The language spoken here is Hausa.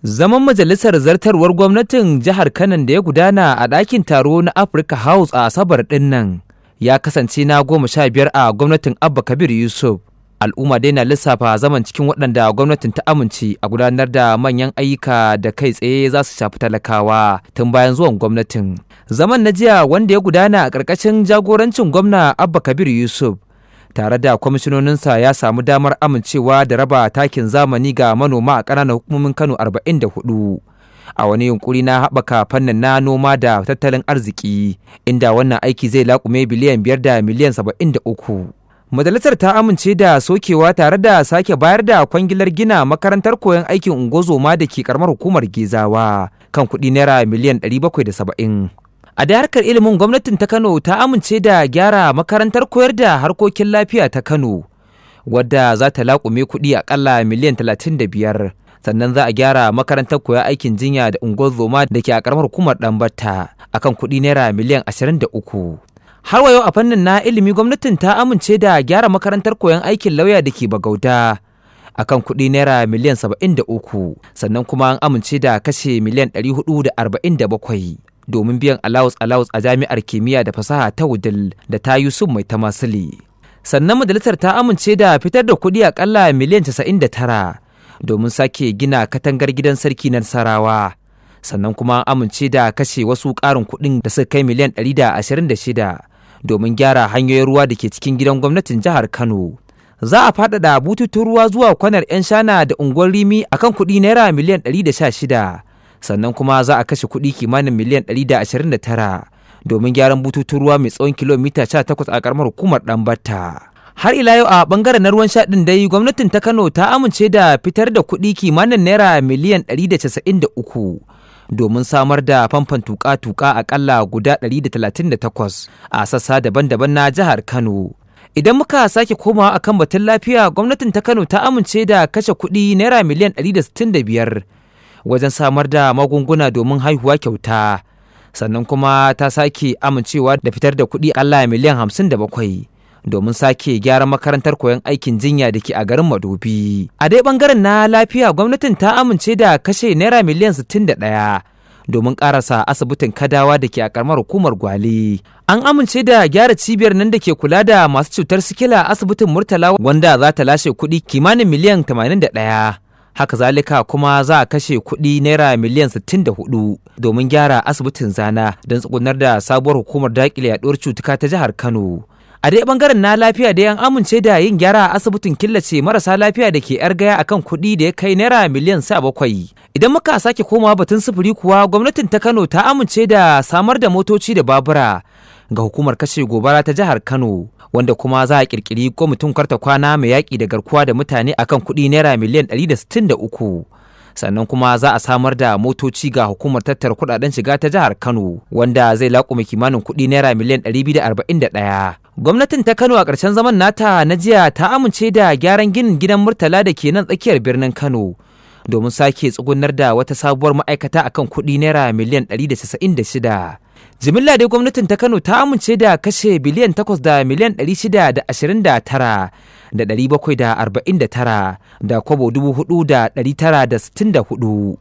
Zaman majalisar zartarwar gwamnatin jihar Kano da ya gudana a ɗakin taro na Africa House a Asabar ɗin nan ya kasance na 15 a gwamnatin Abba Kabir Yusuf. Al'umma dai na lissafa zaman cikin waɗanda gwamnatin ta amince a gudanar da manyan ayyuka da kai tsaye za su shafi talakawa tun bayan zuwan gwamnatin. Zaman na jiya, wanda ya gudana a ƙarƙashin jagorancin gwamna Abba Kabir Yusuf tare da kwamishinoninsa, ya samu damar amincewa da raba takin zamani ga manoma a ƙananan hukumomin Kano 44 a wani yunkuri na haɓaka fannin na noma da tattalin arziki, inda wannan aiki zai laƙume biliyan 5 da miliyan 73. Majalisar ta amince da sokewa tare da sake bayar da kwangilar gina makarantar koyon aikin ungozoma da ke karamar hukumar Gezawa kan kuɗi naira miliyan 770. A da harkar ilimin, gwamnatin ta Kano ta amince da gyara makarantar koyar da harkokin lafiya ta Kano, wadda za ta laƙume kuɗi aƙalla miliyan 35. Sannan za a gyara makarantar koya aikin jinya da unguwar da ke a ƙaramar hukumar Ɗanbatta akan kuɗi naira miliyan 23. Har wa yau a fannin na ilimi, gwamnatin ta amince da gyara makarantar koyon aikin lauya da ke Bagauda akan kuɗi naira miliyan 73. Sannan kuma an amince da kashe miliyan 447 domin biyan allowance allowance a Jami'ar Kimiyya da Fasaha ta Wudil da ta Yusuf Maitama Sule. Sannan majalisar ta amince da fitar da kuɗi akalla miliyan 99 domin sake gina katangar gidan sarki na Nasarawa. Sannan kuma amince da kashe wasu ƙarin kuɗin da suka kai miliyan 126 domin gyara hanyoyin ruwa da ke cikin gidan gwamnatin jihar Kano. Za a faɗaɗa bututun ruwa zuwa Kwanar 'Yan Shana da Unguwar Rimi akan kuɗi naira miliyan 116. Sannan kuma za a kashe kuɗi kimanin miliyan 129 domin gyaran bututun ruwa mai tsawon kilomita 18 a karamar hukumar Ɗanbatta. Har ila yau a bangaren na ruwan sha ɗin dai, gwamnatin ta Kano ta amince da fitar da kuɗi kimanin naira miliyan 193 domin samar da famfon tuka-tuka akalla guda 138 a sassa daban-daban na jihar Kano. Idan muka sake komawa akan batun lafiya, gwamnatin ta Kano ta amince da kashe kuɗi naira miliyan 165 wajen samar da magunguna domin haihuwa kyauta. Sannan kuma ta sake amincewa da fitar da kuɗi akalla miliyan 57 domin sake gyaran makarantar koyon aikin jinya da ke a garin Madobi. A dai bangaren na lafiya, gwamnatin ta amince da kashe naira miliyan 61 domin karasa asibitin Kadawa da ke a karamar hukumar Gwale. An amince da gyara cibiyar nan da ke kula da masu cutar sikila, asibitin Murtala, wanda za ta lashe kuɗi kimanin miliyan 81. Haka zalika kuma za a kashe kuɗi naira miliyan 64 domin gyara asibitin Zana don tsugunar da sabuwar hukumar daƙile yaɗuwar cutuka ta jihar Kano. A dai bangaren na lafiya da an amince da yin gyara a asibitin killace marasa lafiya da ke Yar Gaya akan kuɗi da ya kai naira miliyan 17. Idan muka sake komawa batun sufuri kuwa, gwamnatin ta Kano ta amince da samar da motoci da babura ga hukumar kashe gobara ta jihar Kano, wanda kuma za a kirkiri kwamitin karta kwana mai yaƙi da garkuwa da mutane akan kuɗi naira miliyan 163. Sannan kuma za a samar da motoci ga hukumar tattara kudaden shiga ta jihar Kano, wanda zai laƙume kimanin kuɗi naira miliyan 241. Gwamnatin ta Kano a ƙarshen zaman nata na jiya ta amince da gyaran ginin gidan Murtala da ke nan tsakiyar birnin Kano domin sake tsugunar da wata sabuwar ma'aikata akan kuɗi naira miliyan 196. Jimilla dai gwamnatin ta Kano ta amince da kashe biliyan 8 da miliyan 629 da 749 da kwabo 4,964.